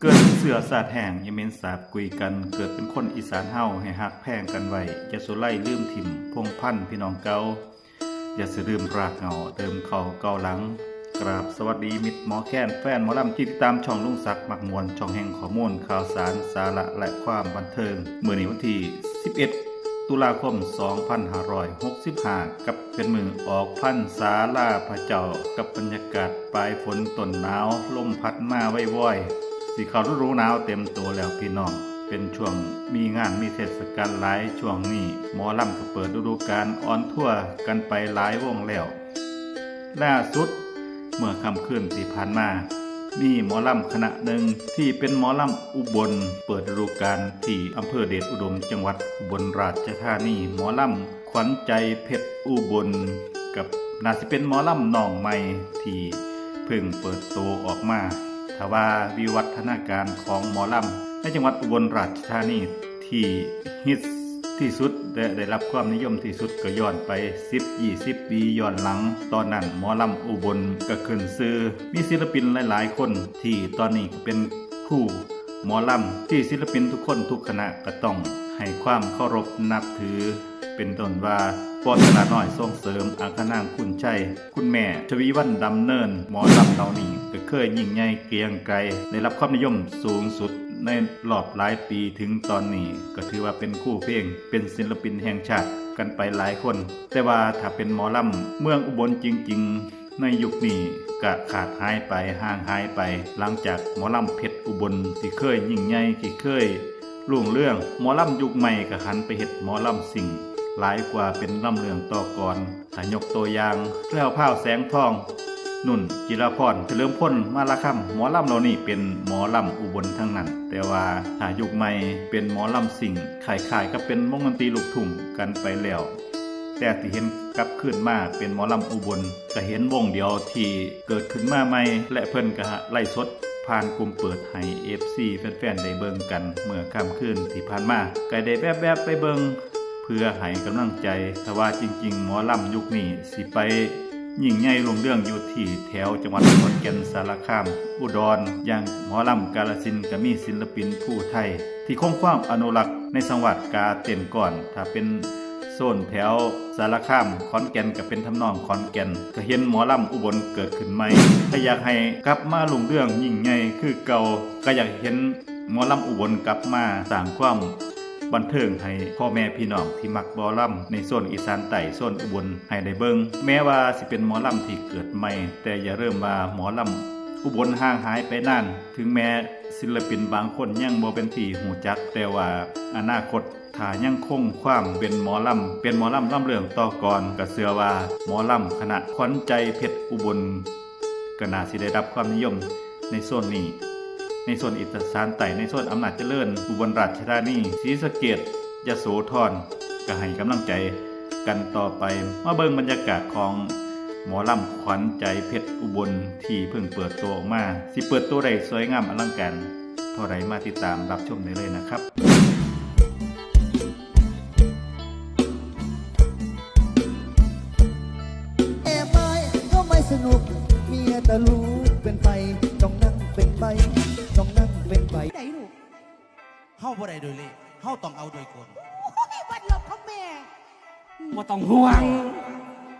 ເກີດເປັນເຊື້ອຊາດແຫ້ງ ຢ່າເໝັນສາບກຸຍກັນ, ເກີດເປັນຄົນອີສານເຮົາ ໃຫ້ຮັກແພງກັນໄວ້, ຢ່າສຸໄລລືມຖິ້ມພົງພັນພີ່ນ້ອງເກົ່າ, ຢ່າສະລືມຮາກເຫງົ້າ ເດີມເຂົ້າເກົ່າຫຼັງ. ກາບສະຫວັດດີມິດໝໍແຄນ ແຟນໝໍລຳທີ່ຕິດຕາມຊ່ອງລຸງສັກມັກມ່ວນ, ຊ່ອງແຫ່ງຂໍ້ມູນ, ຂ່າວສານ, ສາລະ ແລະ ຄວາມບັນເທີງ. ມື້ນີ້ວັນທີສິບເອັດ ຕຸລາຄົມ ສອງພັນຫ້າຮ້ອຍຫົກສິບຫ້າ ກັບເປັນມື້ອອກພັນສາລາພະເຈົ້າ ກັບບັນຍາກາດປາຍຝົນຕົ້ນໜາວ, ລົມພັດມາໄວໆ ຊິເຂົ້າລະດູໜາວເຕັມໂຕແລ້ວພີ່ນ້ອງ. ເປັນຊ່ວງມີງານມີເທດສະການຫຼາຍ. ຊ່ວງນີ້ໝໍລຳກໍເປີດລະດູການອອນທົວກັນໄປຫຼາຍວົງແລ້ວ. ລ່າສຸດເມື່ອຄ່ຳຄືນທີ່ຜ່ານມາ ມີໝໍລຳຄະນະໜຶ່ງທີ່ເປັນໝໍລຳອຸບົນ ເປີດລະດູການທີ່ອຳເພີເດດອຸດົມ ຈັງຫວັດອຸບົນລາຊະທານີ. ໝໍລຳຂວັນໃຈເພັດອຸບົນ ກັບໜ້າຊິເປັນໝໍລຳນ້ອງໃໝ່ທີ່ເພິ່ງເປີດໂຕອອກມາ. ຖ້າວ່າວິວັດທະນາການຂອງໝໍລຳໃນຈັງຫວັດອຸບົນລາຊະທານີ ທີ່ຮິດທີ່ສຸດ ແລະ ໄດ້ຮັບຄວາມນິຍົມທີ່ສຸດ ກໍຍ້ອນໄປສິບ ຊາວປີຍ້ອນຫຼັງ. ຕອນນັ້ນໝໍລຳອຸບົນກໍຂຶ້ນຊື່ ມີສິນລະປິນຫຼາຍໆຄົນ ທີ່ຕອນນີ້ກໍເປັນຄູໝໍລຳ ທີ່ສິນລະປິນທຸກຄົນທຸກຄະນະກໍຕ້ອງໃຫ້ຄວາມເຄົາລົບນັບຖື ເປັນຕົ້ນວ່າ ພໍ່ຕະຫຼາດນ້ອຍສົ່ງເສີມ, ອາຄະນາງຄູນໄຊ, ຄຸນແມ່ຊະວີວັນດຳເນີນ. ໝໍລຳເຫຼົ່ານີ້ກໍເຄີຍຍິ່ງໃຫຍ່ກຽງໄກ ໄດ້ຮັບຄວາມນິຍົມສູງສຸດໃນລອບຫຼາຍປີ. ເຖິງຕອນນີ້ກໍຖືວ່າເປັນຄູເພງ, ເປັນສິນລະປິນແຫ່ງຊາດກັນໄປຫຼາຍຄົນ. ແຕ່ວ່າຖ້າເປັນໝໍລຳເມືອງອຸບົນຈິງໆ ໃນຍຸກນີ້ກະຂາດຫາຍໄປ, ຫ່າງຫາຍໄປ ຫຼັງຈາກໝໍລຳເພັດອຸບົນ ທີ່ເຄີຍຍິ່ງໃຫຍ່, ທີ່ເຄີຍຮຸ່ງເຮືອງ. ໝໍລຳຍຸກໃໝ່ກະຫັນໄປເຮັດໝໍລຳຊິງຫຼາຍກວ່າເປັນລຳເລື່ອງຕໍ່ກ່ອນ. ຖ້າຍົກຕົວຢ່າງ ແພຣວພາວ ແສງທອງ, ນຸ່ນ ຈິລາພອນ, ສະເຫຼີມພົນ ມາລາຄຳ, ໝໍລຳເຫຼົ່ານີ້ເປັນໝໍລຳອຸບົນທັງນັ້ນ. ແຕ່ວ່າຖ້າຍຸກໃໝ່ເປັນໝໍລຳຊິງ ຄ້າຍໆກັບເປັນວົງດົນຕີລູກທຸ່ງກັນໄປແລ້ວ. ແຕ່ທີ່ເຫັນກັບຄືນມາເປັນໝໍລຳອຸບົນ ກະເຫັນວົງດຽວທີ່ເກີດຂຶ້ນມາໃໝ່ ແລະ ເພິ່ນກະໄລຟ໌ສົດຜ່ານກຸ່ມເປີດໃຫ້ເອັຟຊີແຟນໆໄດ້ເບິ່ງກັນເມື່ອຄ່ຳຄືນທີ່ຜ່ານມາ. ກະໄດ້ແວບໆໄປເບິ່ງ ເພື່ອໃຫ້ກຳລັງໃຈ. ຖ້າວ່າຈິງໆ ໝໍລຳຍຸກນີ້ຊິໄປຍິ່ງໃຫຍ່ຮຸ່ງເຮືອງຢູ່ທີ່ແຖວຈັງຫວັດຂອນແກ່ນ, ສາລະຄາມ, ອຸດອນ, ຢ່າງໝໍລຳກາລະສິນກະມີສິນລະປິນພູໄທ ທີ່ຄົງຄວາມອະນຸລັກໃນສັງວາດກາເຕັ້ນກ້ອນ. ຖ້າເປັນໂຊນແຖວສາລະຄາມ, ຂອນແກ່ນ ກະເປັນທຳນອງຂອນແກ່ນ, ກະເຫັນໝໍລຳອຸບົນເກີດຂຶ້ນໃໝ່. ຖ້າຢາກໃຫ້ກັບມາຮຸ່ງເຮືອງຍິ່ງໃຫຍ່ຄືເກົ່າ, ກະຢາກເຫັນໝໍລຳອຸບົນກັບມາສ້າງຄວາມບັນເທີງໃຫ້ພໍ່ແມ່ພີ່ນ້ອງທີ່ມັກໝໍລຳໃນໂຊນອີສານໃຕ້, ໂຊນອຸບົນໃຫ້ໄດ້ເບິ່ງ. ແມ້ວ່າຊິເປັນໝໍລຳທີ່ເກີດໃໝ່, ແຕ່ຢ່າລືມວ່າໝໍລຳອຸບົນຫ່າງຫາຍໄປນານ, ເຖິງແມ້ ສິນລະປິນບາງຄົນຍັງບໍ່ເປັນທີ່ຮູ້ຈັກ, ແຕ່ວ່າອະນາຄົດຖ້າຍັງຄົງຄວາມເປັນໝໍລຳ, ເປັນໝໍລຳລຳເລື່ອງຕໍ່ກ່ອນ, ກໍເຊື່ອວ່າໝໍລຳຄະນະຂວັນໃຈເພັດອຸບົນ ກໍໜ້າຊິໄດ້ຮັບຄວາມນິຍົມໃນໂຊນນີ້, ໃນໂຊນອີສານໃຕ້, ໃນໂຊນອຳນາດຈະເລີນ, ອຸບົນລາຊະທານີ, ສີສະເກດ, ຍະໂສທອນ, ກໍໃຫ້ກຳລັງໃຈ ກັນຕໍ່ໄປ. ມາເບິ່ງບັນຍາກາດຂອງໝໍລຳຂວັນໃຈເພັດອຸບົນ ທີ່ເພິ່ງເປີດໂຕອອກມາ. ຊິເປີດໂຕໄດ້ສວຍງາມອະລັງການເທົ່າໃດ ມາຕິດຕາມຮັບຊົມໄດ້ເລີຍນະຄັບ. ແອບອາຍກໍໄມ່ສະໜຸກ ເມຍຕະລູກເປັນໄປ ຕ້ອງນັ່ງເປັນໄປ ຕ້ອງນັ່ງເປັນໄປ ໄດ້ລູກ. ເຮົາບໍ່ໄດ້ໂດຍເລກ ເຮົາຕ້ອງເອົາໂດຍກົນ. ໂອ້ຍ ບັດລົບຂອງແມ່ ບໍ່ຕ້ອງຫ່ວງ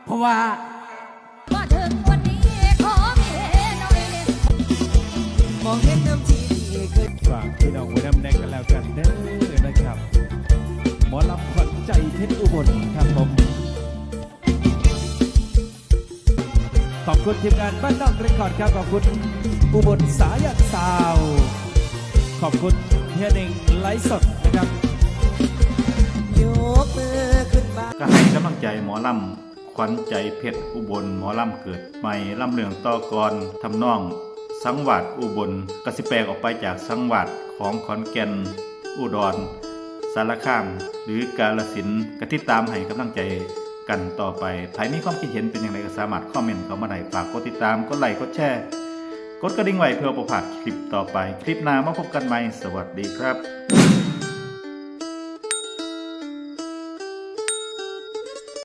ເພາະວ່າ ມາເຖິງວັນນີ້ຂໍເມຍໜ້ອຍ ມອງເຫັນນຳທີ່ເຄີຍ ຝາກພີ່ນ້ອງໄວ້ນຳແດ່ກໍແລ້ວກັນເດີນະຄັບ ໝໍລຳຂວັນໃຈເພັດອຸບົນຄັບຜົມ. ຂອບຄຸນທີມງານບ້ານນອກເຣຄອດຄັບ ຂອບຄຸນອຸບົນສາຍັນຊາວ ຂອບຄຸນເຮຍເນັ່ງໄລຟ໌ສົດນະຄັບ ຍົກມືຂຶ້ນມາ ກໍໃຫ້ກຳລັງໃຈໝໍລຳຂວັນໃຈເພັດອຸບົນ ໝໍລຳເກີດໃໝ່ ລຳເລື່ອງຕໍ່ກ່ອນ ທຳນອງສັງວາດອຸບົນ ກໍຊິແປກອອກໄປຈາກສັງວາດຂອງຂອນແກ່ນ ອຸດອນ ສາລະຄາມ ຫຼື ກາລະສິນ ກໍຕິດຕາມໃຫ້ກຳລັງໃຈ ກັນຕໍ່ໄປ. ໃຜມີຄວາມຄິດເຫັນເປັນຢ່າງໃດກໍສາມາດຄອມເມັນເຂົ້າມາໄດ້. ຝາກກົດຕິດຕາມ, ກົດໄລ, ກົດແຊ, ກົດກະດິ່ງໄວ້ເພື່ອບໍ່ພາດຄລິບຕໍ່ໄປ. ຄລິບໜ້າມາພົບກັນໃໝ່. ສະຫວັດດີຄັບ.